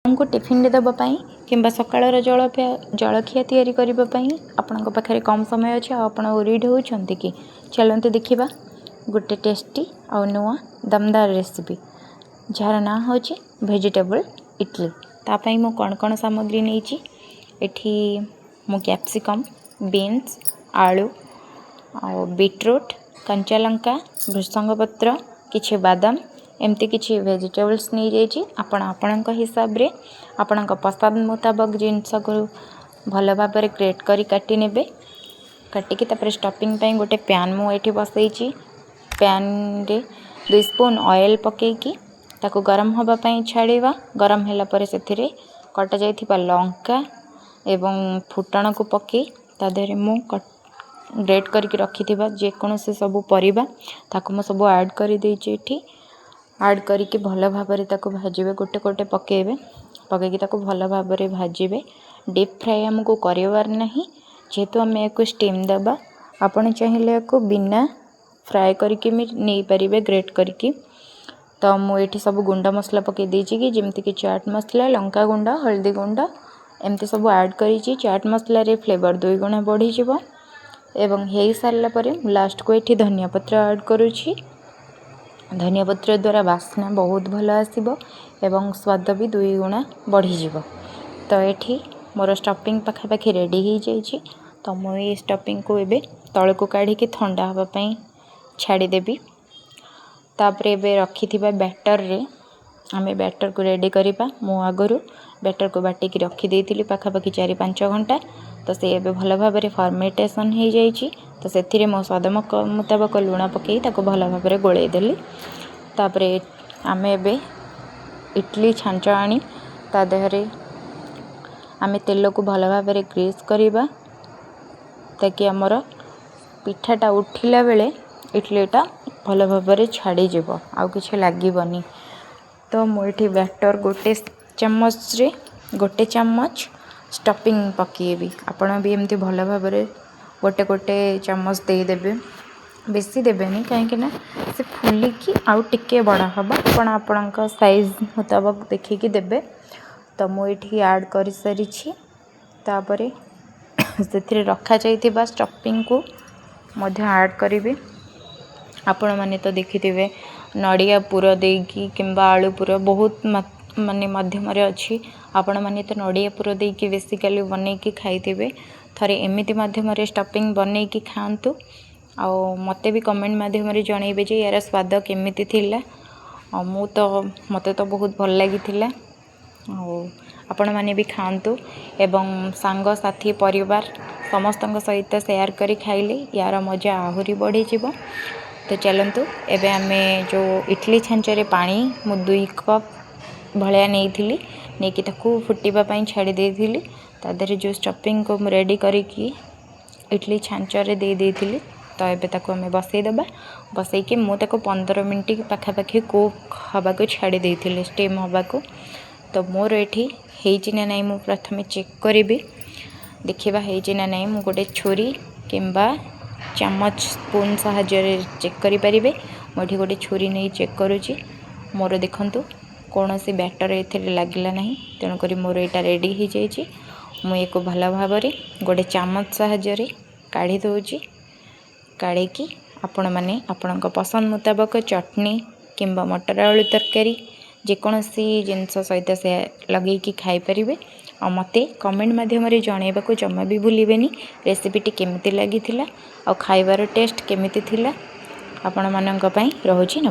ଙ୍କୁ ଟିଫିନରେ ଦେବା ପାଇଁ କିମ୍ବା ସକାଳର ଜଳଖିଆ ତିଆରି କରିବା ପାଇଁ ଆପଣଙ୍କ ପାଖରେ କମ୍ ସମୟ ଅଛି ଆଉ ଆପଣ ୱରିଡ୍ ହେଉଛନ୍ତି କି? ଚାଲନ୍ତୁ ଦେଖିବା ଗୋଟେ ଟେଷ୍ଟି ଆଉ ନୂଆ ଦମଦାର ରେସିପି, ଯାହାର ନାଁ ହେଉଛି ଭେଜିଟେବୁଲ୍ ଇଡ଼ଲି। ତା ପାଇଁ ମୁଁ କ'ଣ କ'ଣ ସାମଗ୍ରୀ ନେଇଛି? ଏଠି ମୁଁ କ୍ୟାପ୍ସିକମ୍, ବିନ୍ସ, ଆଳୁ ଆଉ ବିଟରୁଟ୍, କଞ୍ଚା ଲଙ୍କା, ଭୃସଙ୍ଗ ପତ୍ର, କିଛି ବାଦାମ, ଏମିତି କିଛି ଭେଜିଟେବଲ୍ସ ନେଇଯାଇଛି। ଆପଣ ଆପଣଙ୍କ ହିସାବରେ, ଆପଣଙ୍କ ପସନ୍ଦ ମୁତାବକ ଜିନିଷକୁ ଭଲ ଭାବରେ ଗ୍ରେଟ୍ କରି କାଟି ନେବେ। କାଟିକି ତାପରେ ଷ୍ଟଫିଂ ପାଇଁ ଗୋଟେ ପ୍ୟାନ୍ ମୁଁ ଏଠି ବସେଇଛି। ପ୍ୟାନ୍ରେ 2 ସ୍ପୁନ୍ ଅଏଲ୍ ପକାଇକି ତାକୁ ଗରମ ହେବା ପାଇଁ ଛାଡ଼ିବା। ଗରମ ହେଲା ପରେ ସେଥିରେ କଟାଯାଇଥିବା ଲଙ୍କା ଏବଂ ଫୁଟଣକୁ ପକାଇ ତା ଦେହରେ ମୁଁ ଗ୍ରେଟ୍ କରିକି ରଖିଥିବା ଯେକୌଣସି ସବୁ ପରିବା, ତାକୁ ମୁଁ ସବୁ ଆଡ଼୍ କରିଦେଇଛି ଏଠି। ଆଡ଼୍ କରିକି ଭଲ ଭାବରେ ତାକୁ ଭାଜିବେ। ଗୋଟେ ଗୋଟେ ପକାଇବେ, ପକାଇକି ତାକୁ ଭଲ ଭାବରେ ଭାଜିବେ। ଡିପ୍ ଫ୍ରାଏ ଆମକୁ କରିବାର ନାହିଁ, ଯେହେତୁ ଆମେ ୟାକୁ ଷ୍ଟିମ୍ ଦେବା। ଆପଣ ଚାହିଁଲେ ୟାକୁ ବିନା ଫ୍ରାଏ କରିକି ବି ନେଇପାରିବେ ଗ୍ରେଟ୍ କରିକି। ତ ମୁଁ ଏଇଠି ସବୁ ଗୁଣ୍ଡ ମସଲା ପକାଇ ଦେଇଛି କି ଯେମିତିକି ଚାଟ୍ ମସଲା, ଲଙ୍କା ଗୁଣ୍ଡ, ହଳଦୀ ଗୁଣ୍ଡ, ଏମିତି ସବୁ ଆଡ଼୍ କରିଛି। ଚାଟ୍ ମସଲାରେ ଫ୍ଲେଭର୍ ଦୁଇଗୁଣା ବଢ଼ିଯିବ। ଏବଂ ହେଇସାରିଲା ପରେ ମୁଁ ଲାଷ୍ଟକୁ ଏଠି ଧନିଆ ପତ୍ର ଆଡ଼୍ କରୁଛି। ଧନିଆ ପତ୍ର ଦ୍ୱାରା ବାସ୍ନା ବହୁତ ଭଲ ଆସିବ ଏବଂ ସ୍ୱାଦ ବି ଦୁଇଗୁଣା ବଢ଼ିଯିବ। ତ ଏଠି ମୋର ଷ୍ଟଫିଂ ପାଖାପାଖି ରେଡ଼ି ହେଇଯାଇଛି। ତ ମୁଁ ଏଇ ଷ୍ଟଫିଂକୁ ଏବେ ତଳକୁ କାଢ଼ିକି ଥଣ୍ଡା ହେବା ପାଇଁ ଛାଡ଼ିଦେବି। ତାପରେ ଏବେ ରଖିଥିବା ବ୍ୟାଟର୍ରେ ଆମେ ବ୍ୟାଟର୍କୁ ରେଡ଼ି କରିବା। ମୁଁ ଆଗରୁ ବ୍ୟାଟର୍କୁ ବାଟିକି ରଖିଦେଇଥିଲି ପାଖାପାଖି 4-5 ଘଣ୍ଟା। ତ ସେ ଏବେ ଭଲ ଭାବରେ ଫର୍ମେଣ୍ଟେସନ୍ ହେଇଯାଇଛି। ତ ସେଥିରେ ମୋ ସ୍ୱାଦ ମୁତାବକ ଲୁଣ ପକାଇ ତାକୁ ଭଲ ଭାବରେ ଗୋଳେଇ ଦେଲି। ତାପରେ ଆମେ ଏବେ ଇଡ଼ଲି ଛାଞ୍ଚ ଆଣି ତା ଦେହରେ ଆମେ ତେଲକୁ ଭଲ ଭାବରେ ଗ୍ରୀସ୍ କରିବା, ତାକି ଆମର ପିଠାଟା ଉଠିଲା ବେଳେ ଇଡ଼ଲିଟା ଭଲ ଭାବରେ ଛାଡ଼ିଯିବ ଆଉ କିଛି ଲାଗିବନି। ତ ମୁଁ ଏଠି ବ୍ୟାଟର୍ ଗୋଟେ ଚାମଚରେ ଗୋଟେ ଚାମଚ ଷ୍ଟଫିଂ ପକାଇବି। ଆପଣ ବି ଏମିତି ଭଲ ଭାବରେ ଗୋଟେ ଗୋଟେ ଚାମଚ ଦେଇଦେବେ। ବେଶୀ ଦେବେନି, କାହିଁକିନା ସେ ଫୁଲିକି ଆଉ ଟିକେ ବଡ଼ ହେବ। ଆପଣ ଆପଣଙ୍କ ସାଇଜ୍ ମୁତାବକ ଦେଖିକି ଦେବେ। ତ ମୁଁ ଏଠି ଆଡ଼୍ କରିସାରିଛି। ତାପରେ ସେଥିରେ ରଖାଯାଇଥିବା ଷ୍ଟଫିଂକୁ ମଧ୍ୟ ଆଡ଼୍ କରିବି। ଆପଣମାନେ ତ ଦେଖିଥିବେ, ନଡ଼ିଆ ପୁର ଦେଇକି କିମ୍ବା ଆଳୁ ପୁର ବହୁତ ମାନେ ମାଧ୍ୟମରେ ଅଛି। ଆପଣମାନେ ତ ନଡ଼ିଆ ପୁର ଦେଇକି ବେସିକାଲି ବନେଇକି ଖାଇଥିବେ। ଥରେ ଏମିତି ମାଧ୍ୟମରେ ଷ୍ଟଫିଂ ବନେଇକି ଖାଆନ୍ତୁ ଆଉ ମୋତେ ବି କମେଣ୍ଟ ମାଧ୍ୟମରେ ଜଣେଇବେ ଯେ ୟାର ସ୍ୱାଦ କେମିତି ଥିଲା। ଆଉ ମୋତେ ତ ବହୁତ ଭଲ ଲାଗିଥିଲା। ଆଉ ଆପଣମାନେ ବି ଖାଆନ୍ତୁ ଏବଂ ସାଙ୍ଗସାଥି, ପରିବାର ସମସ୍ତଙ୍କ ସହିତ ସେୟାର କରି ଖାଇଲେ ୟାର ମଜା ଆହୁରି ବଢ଼ିଯିବ। ତ ଚାଲନ୍ତୁ, ଏବେ ଆମେ ଯେଉଁ ଇଡ଼ଲି ଛାଞ୍ଚରେ ପାଣି ମୁଁ 2 କପ୍ ଭଳିଆ ନେଇଥିଲି, ନେଇକି ତାକୁ ଫୁଟିବା ପାଇଁ ଛାଡ଼ି ଦେଇଥିଲି। ତା ଦେହରେ ଯେଉଁ ଷ୍ଟଫିଂକୁ ମୁଁ ରେଡ଼ି କରିକି ଇଡ଼ଲି ଛାଞ୍ଚରେ ଦେଇ ଦେଇଥିଲି। ତ ଏବେ ତାକୁ ଆମେ ବସେଇଦେବା। ବସେଇକି ମୁଁ ତାକୁ 15 ମିନିଟ୍ ପାଖାପାଖି କୁକ୍ ହେବାକୁ ଛାଡ଼ି ଦେଇଥିଲି, ଷ୍ଟିମ୍ ହେବାକୁ। ତ ମୋର ଏଠି ହେଇଛି ନା ନାହିଁ, ମୁଁ ପ୍ରଥମେ ଚେକ୍ କରିବି। ଦେଖିବା ହେଇଛି ନା ନାହିଁ। ମୁଁ ଗୋଟେ ଛୁରୀ କିମ୍ବା ଚାମଚ, ସ୍ପୁନ୍ ସାହାଯ୍ୟରେ ଚେକ୍ କରିପାରିବେ। ମୁଁ ଏଠି ଗୋଟେ ଛୁରୀ ନେଇ ଚେକ୍ କରୁଛି। ମୋର ଦେଖନ୍ତୁ, କୌଣସି ବ୍ୟାଟର୍ ଏଥିରେ ଲାଗିଲା ନାହିଁ। ତେଣୁକରି ମୋର ଏଇଟା ରେଡ଼ି ହେଇଯାଇଛି। ମୁଁ ୟାକୁ ଭଲ ଭାବରେ ଗୋଟେ ଚାମଚ ସାହାଯ୍ୟରେ କାଢ଼ି ଦେଉଛି। କାଢ଼ିକି ଆପଣମାନେ ଆପଣଙ୍କ ପସନ୍ଦ ମୁତାବକ ଚଟଣି କିମ୍ବା ମଟର ଆଳୁ ତରକାରୀ, ଯେକୌଣସି ଜିନିଷ ସହିତ ସେ ଲଗେଇକି ଖାଇପାରିବେ। ଆଉ ମୋତେ କମେଣ୍ଟ ମାଧ୍ୟମରେ ଜଣାଇବାକୁ ଜମା ବି ଭୁଲିବେନି, ରେସିପିଟି କେମିତି ଲାଗିଥିଲା ଆଉ ଖାଇବାର ଟେଷ୍ଟ କେମିତି ଥିଲା। ଆପଣମାନଙ୍କ ପାଇଁ ରହୁଛି। ନମସ୍କାର।